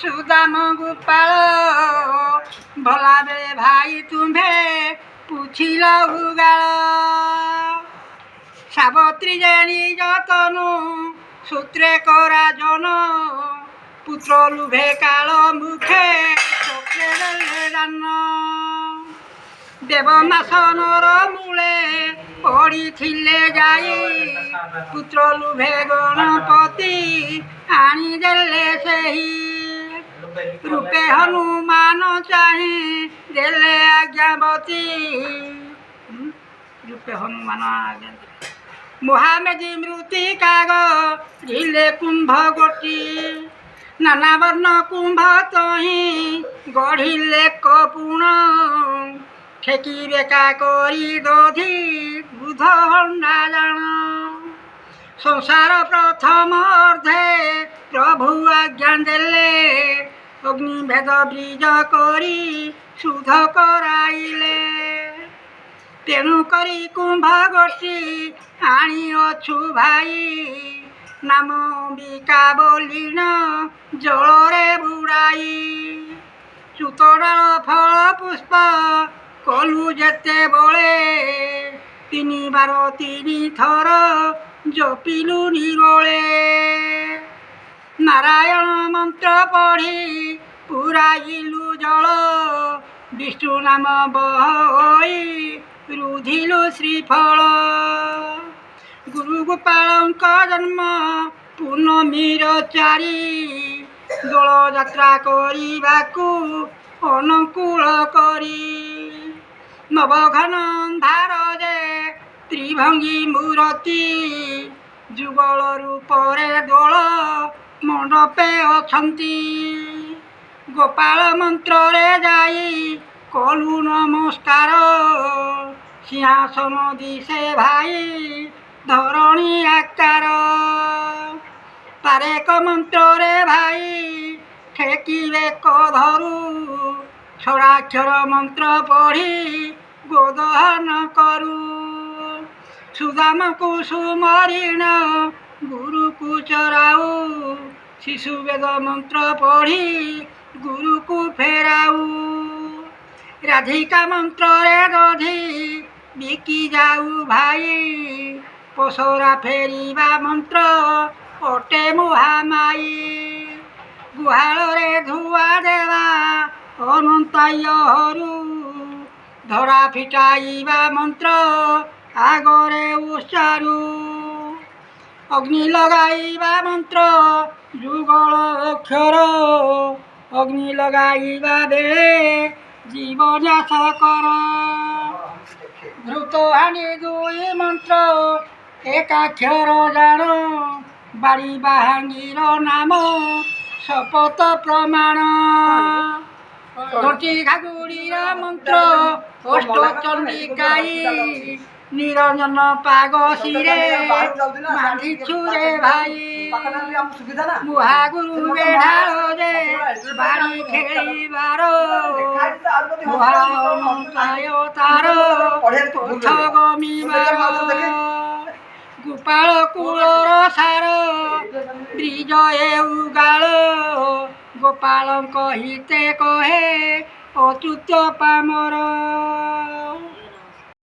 ସୁଦାମ ଗୋପାଳ। ଭଲା ବେଳେ ଭାଇ ତୁମ୍ଭେ ପୁଛିଲ ଉଗାଳ। ସାବତ୍ରୀ ଯେ ନିଜ ତନୁ ସୂତ୍ରେ କରା ଜନ, ପୁତ୍ର ଲୁଭେ କାଳ ମୁଖେ ଚକ୍ରେ ଦେଲେ ଦାନ। ଦେବମାସନର ମୂଳେ ପଡ଼ିଥିଲେ ଯାଇ, ପୁତ୍ର ଲୁଭେ ଗଣପତି ଆଣିଦେଲେ ସେହି। ରୂପେ ହନୁମାନ ଚାହିଁ ଦେଲେ ଆଜ୍ଞାବତୀ। ରୂପେ ହନୁମାନ ଆଜ୍ଞା। ମହାମେଦି ମୃତ୍ତିକାଗ ଢିଲେ କୁମ୍ଭ ଗୋଟି, ନାନା ବର୍ଣ୍ଣ କୁମ୍ଭ ତହିଁ ଗଢ଼ିଲେ କପୁଣ। ଠେକି ବେକା କରି ଦଧି ଦୁଧ ହଣ୍ଡା ଜାଣ। ସଂସାର ପ୍ରଥମ ଅର୍ଦ୍ଧେ ପ୍ରଭୁ ଆଜ୍ଞା ଦେଲେ, ଅଗ୍ନିଭେଦ ବୀଜ କରି ଶୁଦ୍ଧ କରାଇଲେ। ତେଣୁ କରି କୁମ୍ଭ ଗୋଟି ଆଣିଅଛୁ ଭାଇ, ନାମ ଅମ୍ବିକା ବୋଲିଣ ଜଳରେ ବୁଡ଼ାଇ। ଚୁତ ଡାଳ ଫଳ ପୁଷ୍ପ କଲୁ ଯେତେବେଳେ, ତିନି ବାର ତିନି ଥର ଜପିଲୁ ନିରୋଳେ। ନାରାୟଣ ମନ୍ତ୍ର ପଢ଼ି ପୁରାଇଲୁ ଜଳ, ବିଷ୍ଣୁ ନାମ ବହଇ ରୁଧିଲୁ ଶ୍ରୀଫଳ। ଗୁରୁ ଗୋପାଳଙ୍କ ଜନ୍ମ ପୂର୍ଣ୍ଣମୀର ଚାରି, ଦୋଳ ଯାତ୍ରା କରିବାକୁ ଅନୁକୂଳ କରି। ନବଘନ ଅନ୍ଧାର ଯେ ତ୍ରିଭଙ୍ଗୀ ମୂରତି, ଯୁଗଳ ରୂପରେ ଦୋଳ ମଣ୍ଡପେ ଅଛନ୍ତି। ଗୋପାଳ ମନ୍ତ୍ରରେ ଯାଇ କଲୁ ନମସ୍କାର, ସିଂହାସନ ଦିଶେ ଭାଇ ଧରଣୀ ଆକାର। ତାରେକ ମନ୍ତ୍ରରେ ଭାଇ ଠେକିବେ ଧରୁ, ଷଡ଼ାକ୍ଷର ମନ୍ତ୍ର ପଢ଼ି ଗୋଦହନ କରୁ। ସୁଦାମକୁ ସୁମରିଣ ଗୁରୁକୁ ଚରାଉ, ଶିଶୁ ବେଦ ମନ୍ତ୍ର ପଢ଼ି ଗୁରୁକୁ ଫେରାଉ। ରାଧିକା ମନ୍ତ୍ରରେ ଦଧି ବିକି ଯାଉ ଭାଇ, ପସରା ଫେରିବା ମନ୍ତ୍ର ଅଟେ ମହାମାଇ। ଗୁହାଳରେ ଧୁଆ ଦେବା ଅନନ୍ତାୟ ହରୁ, ଧରା ଫିଟାଇବା ମନ୍ତ୍ର ଆଗରେ ଉଚ୍ଚାରୁ। ଅଗ୍ନି ଲଗାଇବା ମନ୍ତ୍ର ଯୁଗଳ ଅକ୍ଷର, ଅଗ୍ନି ଲଗାଇବା ବେଳେ ଜୀବନ୍ୟାସ କର। ଘୃତ ହାଣି ଦୁଇ ମନ୍ତ୍ର ଏକାକ୍ଷର ଜାଣ, ବାଡ଼ି ବାହାଙ୍ଗୀର ନାମ ଶପଥ ପ୍ରମାଣ। ଘଣ୍ଟି ଘାଗୁଡ଼ିର ମନ୍ତ୍ର ଅଷ୍ଟଚଣ୍ଡିକାଇ, ନିରଞ୍ଜନ ପାଗ ଶିରେ ବାନ୍ଧିଛୁ ରେ ଭାଇ। ମହାଗୁରୁ ବେଢାଳ ଯେ ବାଡ଼ି ଖେଳିବାର, ମହା ଅନନ୍ତାୟ ତାର ପଥ ଗମିବାର। ଗୋପାଳ କୂଳର ସାର ବ୍ରିଜ ଏ ଉଗାଳ, ଗୋପାଳଙ୍କ ହିତେ କହେ ଅଚ୍ୟୁତ ପାମର।